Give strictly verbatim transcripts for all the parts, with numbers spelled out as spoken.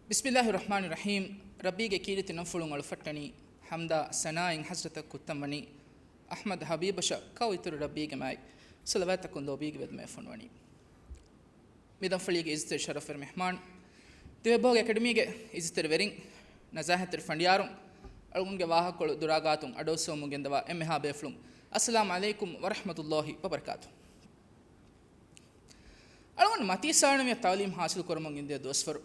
ބިސްމިއްލާހި ރަޙްމާނި ރަޙީމް. ރައްބީގެ ކީރިތި ނަންފުޅުން އަޅުފައްޓަނީ، ޙަމްދާ ސަނާއިން ޙަޟްރަތަށް ކުއްތަންވަނީ، އަޙްމަދު ޙަބީބަށަށް ކައު އިތުރު ރައްބީގެ މާތް ޞަލަވާތްތަކުން ލޯބީގެ ވެލުމޭ ފޮނުވަނީ. މި ދަންފަޅީގެ އިއްޒަތްތެރި ޝަރަފުވެރި މެހްމާން، ދިވެހިބަހުގެ އެކަޑަމީގެ އިއްޒަތްތެރި ވެރިން، ނަޒާހަތްތެރި ފަނޑިޔާރުން، އަޅުގަނޑުގެ ވާހަކަކޮޅު ދުރާގާތުން އަޑުއައްސަވަމުން ގެންދަވާ އެންމެހާ ބޭފުޅުން، އައްސަލާމު ޢަލައިކުމް ވަރަޙްމަތުﷲި ވަބަރަކާތުހު. އަޅުގަނޑު މަތީ ސާޅީންވިޔަ ތަޢުލީމް ޙާޞިލު ކުރަމުން ގެންދިޔަ ދުވަސްވަރު،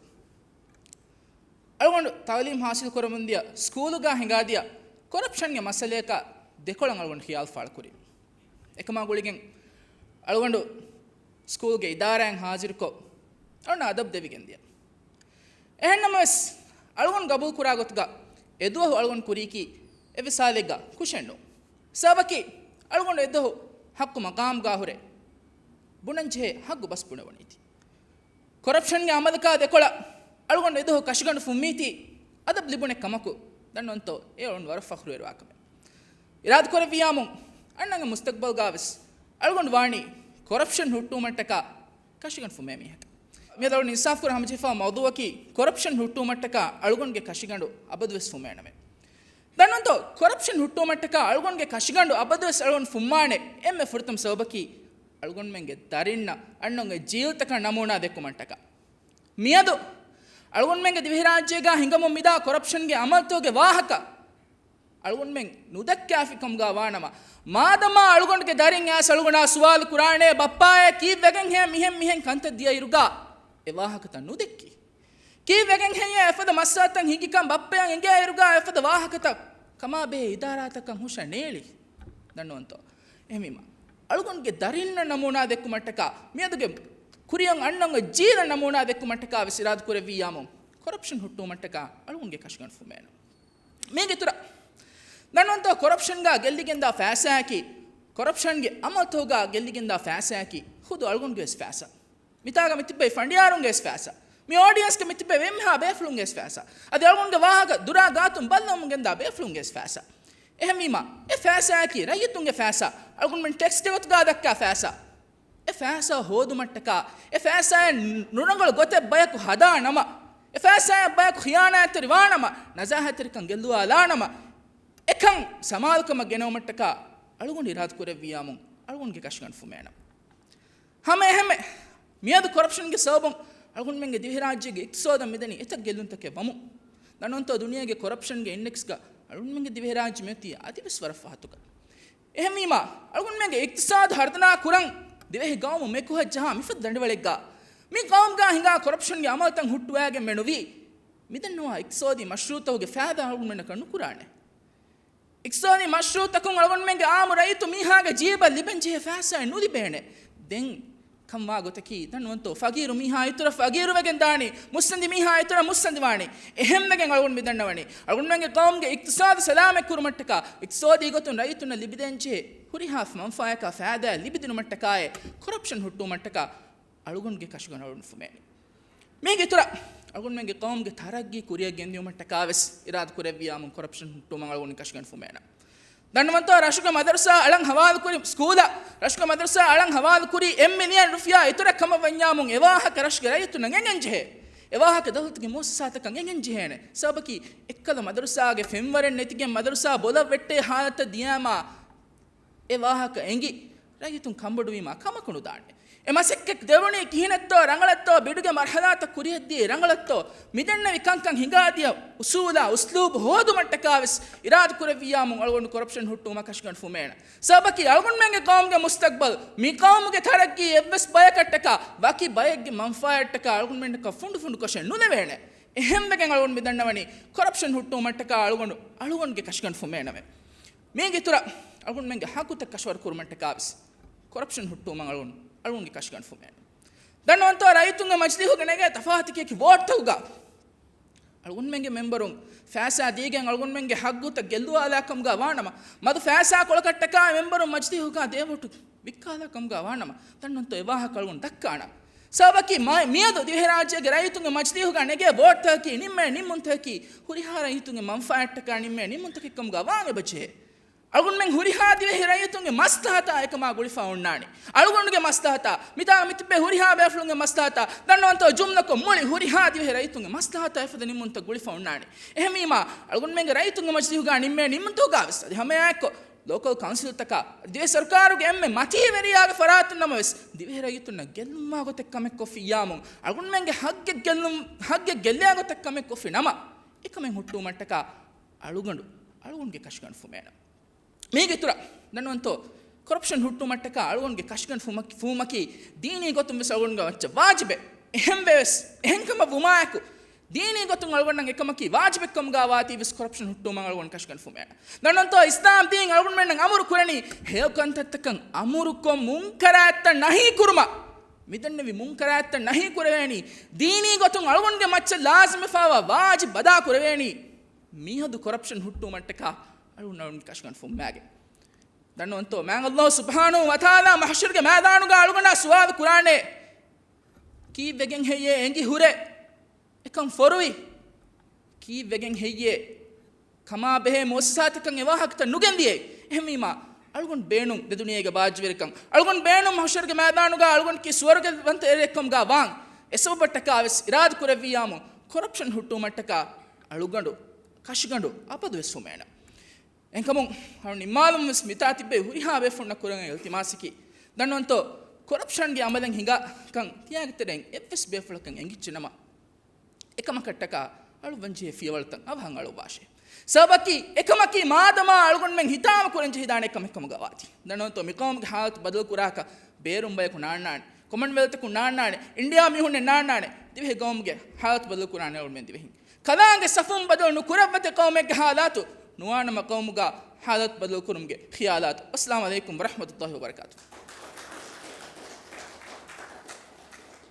އަޅުގަނޑު ތަޢުލީމް ޙާޞިލު ކުރަމުން ދިޔަ ސްކޫލުގަ ހިނގާދިޔަ ކޮރަޕްޝަންގެ މައްސަލަޔަކާ ދެކޮޅަށް އަޅުގަނޑު ޚިޔާލު ފާޅުކުރި. އެކަމާ ގުޅިގެން އަޅުގަނޑު ސްކޫލްގެ އިދާރާއިން ޙާޟިރުކޮށް، އަޅުގަނޑަށް އަދަބު ދެވިގެން ދިޔަ. އެހެންނަމަވެސް، އަޅުގަނޑު ގަބޫލު ކުރާ ގޮތުގަ އެދުވަހު އަޅުގަނޑު ކުރީކީ އެއްވެސް ހާލެއްގަ ކުށެއް ނޫން. ސަބަބަކީ، އަޅުގަނޑު އެއްދުވަހު ޙައްޤު މަޤާމްގަ ހުރެ ބުނަންޖެހޭ ޙައްޤު ބަސް ބުނެވުނީތީ. ކޮރަޕްޝަންގެ ޢަމަލަކާ ދެކޮޅަށް އަޅުގަނޑު އެދުވަހު ކަށިގަނޑު ފުއްމީތީ އަދަބު ލިބުނެ ކަމަކު ދަންނަވަންތޯ، އެ އަޅުގަނޑު ވަރަށް ފަޚުރުވެރިވާ ކަމެއް. އިރާދަކުރެއްވިޔާމު، އަންނަންގެ މުސްތަޤްބަލްގާވެސް އަޅުގަނޑު ވާނީ ކޮރަޕްޝަން ހުއްޓުވުމަށްޓަކާ ކަށިގަނޑު ފުމޭ މީހަކަށް. މިއަދު އިންސާފުކުރެ ހަމަޖެހިފާ މައުޟޫއަކީ ކޮރަޕްޝަން ހުއްޓުވުމަށްޓަކާ އަޅުގަނޑުގެ ކަށިގަނޑު އަބަދުވެސް ފުމޭނަމޭ. ދަންނަވަންތޯ، ކޮރަޕްޝަން ހުއްޓުވުމަށްޓަކާ އަޅުގަނޑުގެ ކަށިގަނޑު އަބަދުވެސް އަޅުގަނޑު ފުއްމާނެ އެންމެ ފުރަތަމަ ސަބަބަކީ، އަޅުގަނޑުމެންގެ ދަރިންނަށް އަންނަންގެ ޖީލްތަކަށް ނަމޫނާ ދެއްކުމަށްޓަކާ. މިއަދު އަޅުގަނޑުމެންގެ ދިވެހިރާއްޖޭގާ ހިނގަމުން މިދާ ކޮރަޕްޝަންގެ ޢަމަލުތަކުގެ ވާހަކަ އަޅުގަނޑުމެން ނުދައްކާފި ކަމުގާ ވާނަމަ، މާދަމާ އަޅުގަނޑުގެ ދަރިން އައިސް އަޅުގަނޑާ ސުވާލު ކުރާނެ، ބައްޕާއޭ ކީއްވެގެންހޭ މިހެން މިހެން ކަންތައް ދިޔައިރުގާ އެ ވާހަކަތައް ނުދެއްކީ؟ ކީއްވެގެންހެއްޔޭ އެފަދަ މައްސަލަތައް ހިނގިކަން ބައްޕަޔަށް އެނގޭއިރުގާ އެފަދަ ވާހަކަތައް ކަމާބެހޭ އިދާރާތަކަށް ހުށަ ނޭޅި؟ ދަންނަވަންތޯ؟ އެހެންވީމަ، އަޅުގަނޑުގެ ދަރިންނަށް ނަމޫނާ ދެއްކުމަށްޓަކާ، މިއަދުގެ ކުރިއަށް އަންނަންގެ ޖީލަށް ނަމޫނާ ދެއްކުމަށްޓަކާ ވެސް އިރާދަ ކުރެއްވިއްޔާމު، ކޮރަޕްޝަން ހުއްޓުވުމަށްޓަކާ އަޅުގަނޑުގެ ކަށިގަނޑު ފުމޭނަ. މީގެ އިތުރަށް ދަންނަވަންތޯ، ކޮރަޕްޝަންގާ ގެއްލިގެންދާ ފައިސާއަކީ، ކޮރަޕްޝަންގެ އަމަލުތަކުގާ ގެއްލިގެންދާ ފައިސާއަކީ ޚުދު އަޅުގަނޑުގެ ވެސް ފައިސާ. މިތާގަ މިތިއްބައި ފަނޑިޔާރުންގެ ވެސް ފައިސާ. މި އޯޑިއެންސްގަ މިތިއްބައި އެންމެހާ ބޭފުޅުންގެ ވެސް ފައިސާ. އަދި އަޅުގަނޑުގެ ވާހަކަ ދުރާ ގާތުން ބައްލަވަމުން ގެންދާ ބޭފުޅުންގެ ވެސް ފައިސާ. އެހެންވީމާ، އެ ފައިސާއަކީ ރައްޔިތުންގެ ފައިސާ. އަޅުގަނޑުމެން ޓެކްސްގެ ގޮތުގާ ދައްކާ ފައިސާ. އެ ފައިސާ ހޯދުމަށްޓަކާ، އެ ފައިސާއެއް ނުރަނގަޅު ގޮތެއް ބަޔަކު ހަދާ ނަމަ، އެ ފައިސާއެއް ބަޔަކު ޚިޔާނާތްތެރި ވާނަމަ، ނަޒާހަތްތެރިކަން ގެއްލުވާލާނަމަ، އެކަން ސަމާލުކަމަށް ގެނައުމަށްޓަކާ އަޅުގަނޑު އިރާދަ ކުރެއްވިއްޔާމު، އަޅުގަނޑުގެ ކަށިގަނޑު ފުމޭނަ. ހަމަ އެހެންމެ، މިއަދު ކޮރަޕްޝަންގެ ސަބަބުން އަޅުގަނޑުމެންގެ ދިވެހިރާއްޖޭގެ އިޤްތިޞާދަށް މިދަނީ އެތައް ގެއްލުންތަކެއް ވަމުން. ދަންނަވަންތޯ، ދުނިޔޭގެ ކޮރަޕްޝަންގެ އިންޑެކްސްގަ އަޅުގަނޑުމެންގެ ދިވެހިރާއްޖެ މިއޮތީ އަދިވެސް ވަރަށް ފަހަތުގަ. އެހެންވީމާ، އަޅުގަނޑުމެންގެ އިޤްތިޞާދު ހަރުދަނާ ކުރަން ދިވެހި ގައުމު މެކުހަށް ޖަހާ މިފަދަ ދަނޑިވަޅެއްގަ، މި ގައުމުގަ ހިނގާ ކޮރަޕްޝަންގެ އަމަލުތައް ހުއްޓުވައިގެން މެނުވީ، މިދަންނަވާ އިޤްތިޞާދީ މަޝްރޫޢުތަކުގެ ފައިދާ އަޅުގަނޑުމެންނަކަށް ނުކުރާނެ. އިޤްތިޞާދީ މަޝްރޫޢުތަކުން އަޅުގަނޑުމެންގެ އާއްމު ރައްޔިތު މީހާގެ ޖީބަށް ލިބެންޖެހޭ ފައިސާއެއް ނުލިބޭނެ. ދެން ކަންވާ ގޮތަކީ، ދަންނަވަންތޯ، ފަގީރު މީހާ އިތުރަށް ފަގީރުވެގެން ދާނީ، މުއްސަނދި މީހާ އިތުރަށް މުއްސަނދިވާނީ. އެހެންވެގެން އަޅުގަނޑު މިދަންނަވަނީ، އަޅުގަނޑުމެންގެ ގައުމުގެ އިޤްތިޞާދު ސަލާމަތް ކުރުމަށްޓަކާ، އިޤްތިޞާދީ ގޮތުން ރައްޔިތުންނަށް ލިބިދޭންޖެހޭ ހުރިހާ މަންފާޔަކާ ފައިދާއެއް ލިބިދިނުމަށްޓަކާއި، ކޮރަޕްޝަން ހުއްޓުވުމަށްޓަކާ އަޅުގަނޑުގެ ކަށިގަނޑު އަޅުގަނޑު ފުމޭނެ. މީގެ އިތުރަށް އަޅުގަނޑުމެންގެ ގައުމުގެ ތަރައްގީ ކުރިއަށް ގެންދިއުމަށްޓަކާވެސް އިރާދަ ކުރެއްވިއްޔާމު، ކޮރަޕްޝަން ހުއްޓުވުމަށް އަޅުގަނޑު ކަށިގަނޑު ފުމޭނަ. ދަންނަވަންތޯ، ރަށުގެ މަދަރުސާ އަޅަން ހަވާލުކުރި ސްކޫލަށް، ރަށުގެ މަދަރުސާ އަޅަން ހަވާލުކުރީ އެއް މިލިއަން ރުފިޔާ އިތުރަށް ކަމަށް ވަންޏާމު، އެވާހަކަ ރަށުގެ ރައްޔިތުންނަށް އެނގެންޖެހޭ. އެވާހަކަ ދައުލަތުގެ މުއައްސަސާތަކަށް އެނގެންޖެހޭނެ. ސަބަބަކީ، އެއްކަލަ މަދަރުސާގެ ފެންވަރެއް ނެތިގެން މަދަރުސާ ބޮލަށް ވެއްޓޭ ހާލަތަށް ދިޔާމާ، އެ ވާހަކަ އެނގި، ރައްޔިތުން ކަންބޮޑުވީމާ ކަމަކު ނުދާނެ. އެ މަސައްކަތް ދެވުނީ ކިހިނެއްތޯ، ރަނގަޅަށްތޯ، ބިޑުގެ މަރުހަލާތައް ކުރިއަށްދިޔައީ ރަނގަޅަށްތޯ، މިދެންނެވި ކަންކަން ހިނގާދިޔަ އުސޫލާ އުސްލޫބު ހޯދުމަށްޓަކާވެސް އިރާދަ ކުރެއްވިއްޔާމު އަޅުގަނޑު ކޮރަޕްޝަން ހުއްޓުވުމަށް ކަށިގަނޑު ފުމޭނަ. ސަބަބަކީ އަޅުގަނޑުމެންގެ ގައުމުގެ މުސްތަޤްބަލް، މި ގައުމުގެ ތަރައްގީ އެއްވެސް ބަޔަކަށްޓަކާ، ވަކި ބައެއްގެ މަންފާއަށްޓަކާ އަޅުގަނޑުމެންނަކަށް ފުނޑު ފުނޑުކޮށެއް ނުލެވޭނެ. އެހެންވެގެން އަޅުގަނޑު މިދަންނަވަނީ ކޮރަޕްޝަން ހުއްޓުވުމަށްޓަކާ އަޅުގަނޑު، އަޅުގަނޑުގެ ކަށިގަނޑު ފުމޭނަމޭ. މީގެ އިތުރަށް އަޅުގަނޑުމެންގެ ހައްގުތައް ކަށަވަރު ކުރުމަށްޓަކާވެސް ކޮރަޕްޝަން ހުއްޓުވުމަށް އަޅުގަނޑު، އަޅުގަނޑުގެ ކަށިގަނޑު ފުމޭނަ. ދަންނަވަންތޯ، ރައްޔިތުންގެ މަޖިލީހުގަ ނެގޭ ތަފާތުކިޔަކި ވޯޓްތަކުގަ އަޅުގަނޑުމެންގެ މެމްބަރުން ފައިސާ ދީގެން އަޅުގަނޑުމެންގެ ހައްގުތައް ގެއްލުވާލާ ކަމުގަ ވާނަމަ، މަދު ފައިސާ ކޮޅަކަށްޓަކާ މެމްބަރުން މަޖިލީހުގަ ދޭ ވޯޓު ވިއްކާލާ ކަމުގަ ވާނަމަ، ދަންނަވަންތޯ، އެ ވާހަކަ އަޅުގަނޑު ދައްކާނަން. ސަބަބަކީ މަ-، މިއަދު ދިވެހިރާއްޖޭގެ ރައްޔިތުންގެ މަޖިލީހުގަ ނެގޭ ވޯޓްތަކަކީ ނިންމޭ ނިންމުންތަކަކީ ހުރިހާ ރައްޔިތުންގެ މަންފާއަށްޓަކާ ނިންމޭ ނިންމުންތަކެއް ކަމުގަ ވާން އެބަޖެހޭ. އަޅުގަނޑުމެން ހުރިހާ ދިވެހި ރައްޔިތުންގެ މަސްލަހަތާ އެކަމާ ގުޅިފަ އޮންނާނެ. އަޅުގަނޑުގެ މަސްލަހަތާ، މިތާ މިތިބޭ ހުރިހާ ބޭފުޅުންގެ މަސްލަހަތާ، ދަންނަވަންތޯ ޖުމްލަކޮށް މުޅި ހުރިހާ ދިވެހި ރައްޔިތުންގެ މަސްލަހަތާ އެފަދަ ނިންމުންތައް ގުޅިފަ އޮންނާނެ. އެހެންވީމާ، އަޅުގަނޑުމެންގެ ރައްޔިތުންގެ މަޖިލީހުގާ ނިންމޭ ނިންމުންތަކުގާ ވެސް އަދި ހަމައެއާއެއްކޮށް، ލޯކަލް ކައުންސިލްތަކާ، ދިވެހި ސަރުކާރުގެ އެންމެ މަތީވެރިޔާގެ ފަރާތުން ނަމަވެސް، ދިވެހި ރައްޔިތުންނަށް ގެއްލުމާ ގޮތެއް ކަމެއް ކޮށްފިއްޔާމު، އަޅުގަނޑުމެންގެ ހައްގެއް ގެއްލުން، ހައްގެއް ގެއްލޭ ގޮތެއް ކަމެއް ކޮށްފި ނަމަ، އެކަމެއް ހުއްޓުވުމަށްޓަކާ އަޅުގަނޑު، އަޅުގަނޑުގެ ކަށިގަނޑު ފުމޭނަ. މީގެ އިތުރަށް ދަންނަވަންތޯ، ކޮރަޕްޝަން ހުއްޓުވުމަށްޓަކާ އަޅުގަނޑުގެ ކަށިގަނޑު ފުމަކީ، ފުމަކީ ދީނީ ގޮތުން ވެސް އަޅުގަނޑުގެ މައްޗަށް ވާޖިބެއް. އެހެންވެވެސް، އެހެންކަމަށް ވުމާއެކު، ދީނީ ގޮތުން އަޅުގަނޑަށް އެކަމަކީ ވާޖިބެއްކަމުގާ ވާތީ ވެސް ކޮރަޕްޝަން ހުއްޓުވުމަށް އަޅުގަނޑު ކަށިގަނޑު ފުމޭނަ. ދަންނަވަންތޯ، އިސްލާމް ދީން އަޅުގަނޑުމެންނަށް އަމުރު ކުރަނީ ހެޔޮ ކަންތައްތަކަށް އަމުރުކޮށް، މުންކަރާތްތައް ނަހީ ކުރުމަށް. މިދެންނެވި މުންކަރާތްތައް ނަހީ ކުރެވޭނީ، ދީނީ ގޮތުން އަޅުގަނޑުގެ މައްޗަށް ލާޒިމްވެފައިވާ ވާޖިބް އަދާ ކުރެވޭނީ، މިއަދު ކޮރަޕްޝަން ހުއްޓުވުމަށްޓަކާ އަޅުގަނޑު، އަޅުގަނޑުގެ ކަށިގަނޑު ފުއްމާގެން. ދަންނަވަންތޯ، މާތް ﷲ ސުބްޙާނަހޫ ވަތަޢާލާ މަޙްޝަރުގެ މައިދާނުގާ އަޅުގަނޑާ ސުވާލު ކުރާނެ، ކީއްވެގެން ހެއްޔޭ އެނގި ހުރެ؟ އެކަން ފޮރުވި؟ ކީއްވެގެން ހެއްޔޭ ކަމާ ބެހޭ މުއައްސަސާތަކަށް އެ ވާހަކަތައް ނުގެންދިޔައީ؟ އެހެންވީމާ، އަޅުގަނޑު ބޭނުން ދެ ދުނިޔޭގެ ބާއްޖަވެރިކަން. އަޅުގަނޑު ބޭނުން މަޙްޝަރުގެ މައިދާނުގާ އަޅުގަނޑަކީ ސުވަރުގެ ވަންތަ އެރެއްކަމުގާ ވާން. އެ ސަބަބަށްޓަކާ ވެސް އިރާދަ ކުރެއްވިއްޔާމު، ކޮރަޕްޝަން ހުއްޓުވުމަށްޓަކާ އަޅުގަނޑު، ކަށިގަނޑު އަބަދުވެސް ފުމޭނަ. އެހެންކަމުން، އަޅު ނިންމާލަމުން ވެސް މިތާ ތިއްބެވި ހުރިހާ ބޭފުޅުންނަށް ކުރަން އިލްތިމާސަކީ، ދަންނަވަންތޯ، ކޮރަޕްޝަންގެ އަމަލެއް ހިނގާ ކަން ތިޔާގެ ތެރެއިން އެއްވެސް ބޭފުޅަކަށް އެނގިއްޖެ ނަމަ، އެކަމަކަށްޓަކާ އަޅުއްވަންޖެހޭ ފިޔަވަޅުތައް އަވަހަށް އަޅުއްވާށޭ. ސަބަބަކީ، އެކަމަކީ މާދަމާ އަޅުގަނޑުމެން ހިތާމަ ކުރަންޖެހިދާނެ ކަމެއް ކަމުގަ ވާތީ. ދަންނަވަންތޯ، މި ޤައުމުގެ ޙާލަތު ބަދަލުކުރާކަށް ބޭރުން ބަޔަކު ނާންނާނެ، ކޮމަންވެލްތަކުން ނާންނާނެ، އިންޑިޔާ މީހުންނެއް ނާންނާނެ، ދިވެހި ޤައުމުގެ ޙާލަތު ބަދަލުކުރާނެ އަޅުގަނޑުމެން ދިވެހިން. ކަލާނގެ ސަފުން ބަދަލު ނުކުރައްވަތެ ޤައުމެއްގެ ޙާލާތު ނުވާނަމަ ޤައުމުގަ ޙާލަތު ބަދަލުކުރުމުގެ ޚިޔާލާތު. އައްސަލާމު ޢަލައިކުމް ވަރަޙްމަތުﷲ ވަބަރަކާތުހު.